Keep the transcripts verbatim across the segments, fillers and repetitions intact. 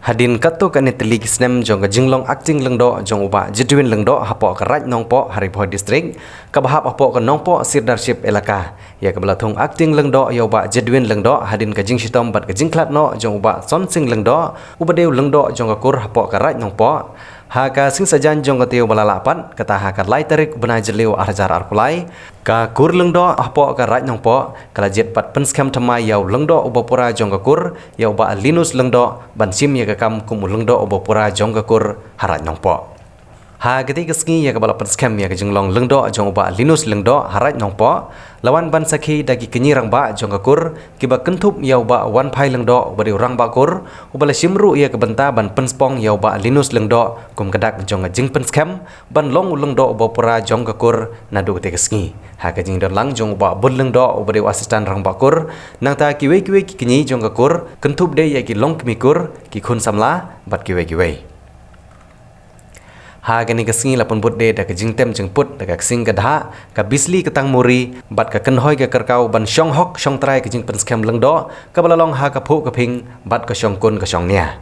Hadien katto katne tylli ki snem jong ka jinglong acting lyngdoh jong u Bah Jedwin Lyngdoh hapoh ka Raid Nongpoh ha Ri Bhoi District, kaba hap hapoh ka Nongpoh Sirdarship Elaka, ïa kaba la thung acting lyngdoh ïa u Bah Jedwin Lyngdoh hadien ka jingshitom bad ka jingkhlad noh jong u Bah Sonsing Lyngdoh, uba dei u lyngdoh jong ka kur hapoh ka Raid Nongpoh. Ha ka sngi Saitjaiñ jong ka taïew ba la lah pat, kata ha ka lai tarik u bnai Jylliew ar hajar arphew lai, ka kur lyngdoh hapoh ka Raid Nongpoh ka la jied bad pynskhem thymmai ïa u lyngdoh uba pura jong ka kur, ïa u Bah Linus Lyngdoh, ban shim ïa ka kam kum u lyngdoh uba pura jong ka kur ha Raid Nongpoh. Ha katei ka sngi ïa kaba la pynskhem ïa ka jinglong lyngdoh jong u Bah Linus Lyngdoh ha Raid Nongpoh, la wan ban sakhi da ki kñi rangbah jong ka kur, kiba kynthup ïa u Bah Wanphai Lyngdoh uba dei u rangbah kur, uba la shim ruh ïa ka bynta ban pynspong ïa u Bah Linus Lyngdoh kum ka dak jong ka jingpynskhem ban long u lyngdoh uba pura jong ka kur naduh katei ka sngi. Ha ka jingdon lang jong u Bah Bun Lyngdoh uba dei u assistant rangbah kur, nangta kiwei kiwei ki kñi jong ka kur, kynthup de ïa ki longkmie kur, ki khun samla bad kiwei kiwei. Ha kane ka sngi la pynbud de da ka jingtem jingput da ka ksing ka dhah, ka bisli ka tangmuri, bad ka kynhoi ka kyrkaw ban shong hok shong trai ka jingpynskhem lyngdoh, kaba la long ha ka phuh ka phieng bad ka shongkun ka shongnia.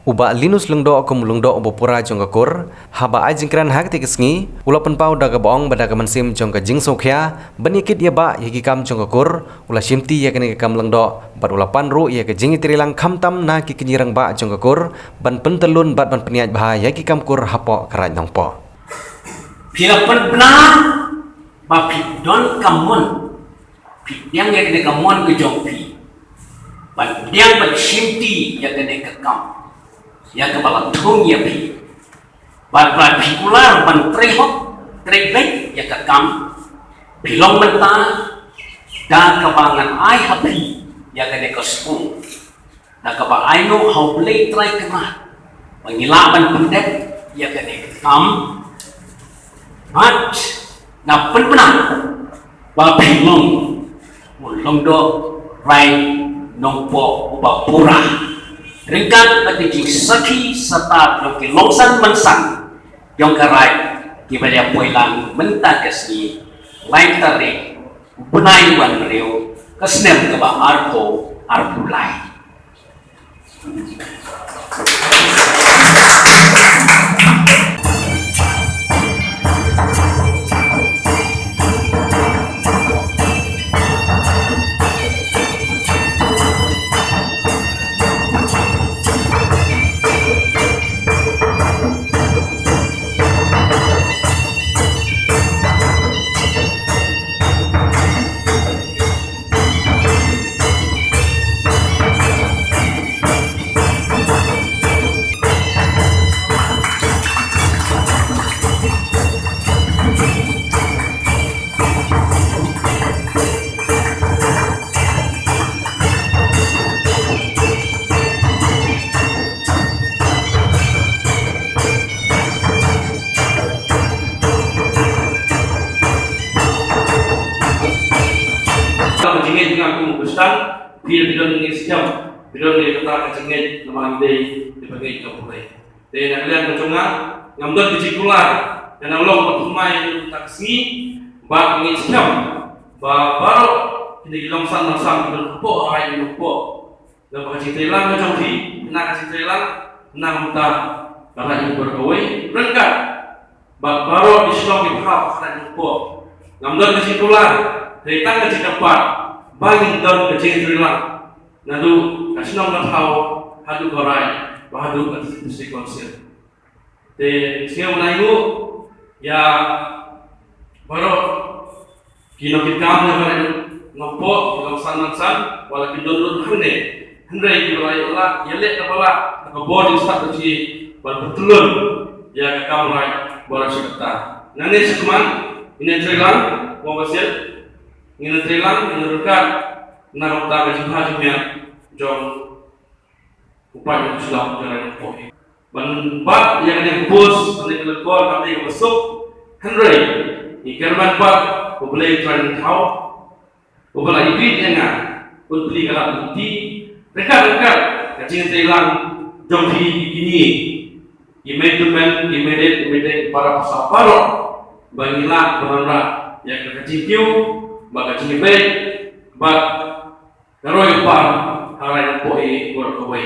U Bah Linus Lyngdoh kum u lyngdoh uba pura jong ka kur, haba ai jingkren ha katei ka sngi, u la pynpaw da kaba ong bad da ka mynsiem jong ka jingsngewkhia ban ïakit ïabah ïa ki kam jong ka kur, u la shimti ïa kane ka kam lyngdoh bad u la pan ruh ïa ka jingïatreilang khamtam na ki kñi rangbah jong ka kur ban pyntyllun bad ban pynïaid bha ïa ki kam kur hapoh ka Raid Nongpoh. Phi la pynbna ba phi don ka mon, phi pdiang ïa kane ka mon ka jong phi ban pdiang ban shimti ïa kane ka kam, ïa kaba la thung ïa phi. Bad ba phi kular ban trei hok trei beit ïa ka kam, phi long mynta da kaba ngan ai ha phi ïa kane ka sbun, da kaba ai noh ha U Blei Trai Kynrad ba ngi lah ban pyndep ïa kane ka kam. Bad nga pynbna ba phi long u lyngdoh Raid Nongpoh uba pura, ryngkat bad ka jingsakhi sata jong ki longsan mansan jong ka Raid, kiba la poi lang mynta ka sngi, lai tarik u bnai ba hynriew, ka snem kaba arphew arphew lai. Ka jingngeit jong nga kum u Khristan, phi la phi don ngeit skhem, phi don ngeit kata ka jingngeit namar ngi dei kiba ngeit ïa U Blei. Te na ka liang ka jong nga, ngam don ka jingkular, nga nang long ba thymmai ïa kata ka sngi, ba ngeit skhem ba baroh kine ki longsan longsan ki don hapoh ha Raid Nongpoh. Naba ka jingtreilang ka jong phi, na ka jingtreilang, na ka bynta ka Raid Nongpoh kawei, ryngkat bad baroh ki shnong kiba hap ha Raid Nongpoh. Ngam don ka jingkular, hynrei tang ka jingkyrpad ba ngin don ka jingtreilang naduh ka shnong ka thaw haduh ka raid, bad haduh ka District Council. Te sngewbha ban ai nguh ïa baroh ki nongkitkam na Raid Nongpoh, ki longsan longsan, wat la kin don lut hangne, hynrei kiba la ïaleh, ïaleh kaba lah da ka bor jingstad jong ki ban pyntyllun ïa ka kam raid baroh shi katta. Nangne shakhmat ngin ïatreilang, mo ba sien, ngin ïatreilang, ngin ryngkat na ka bynta ka jingbha jingmiat jong u paid u shlok jong Raid Nongpoh. Ban bat ïa kane ka post, kane ka longkor, kane ka suk, hynrei ngi kyrmen bad U Blei Trai Nongthaw, uba la ïeit ïa nga, un plie ka lad lynti ryngkat ryngkat ka jingtreilang jong phi kine ki mei tymmen, ki mei rit, ki mei dei, para bangsa baroh, ba ngin lah ban wanrah ïa ka jingkiew bad ka jingïabeit bad ka roi ka par ha Raid Nongpoh baroh kawei.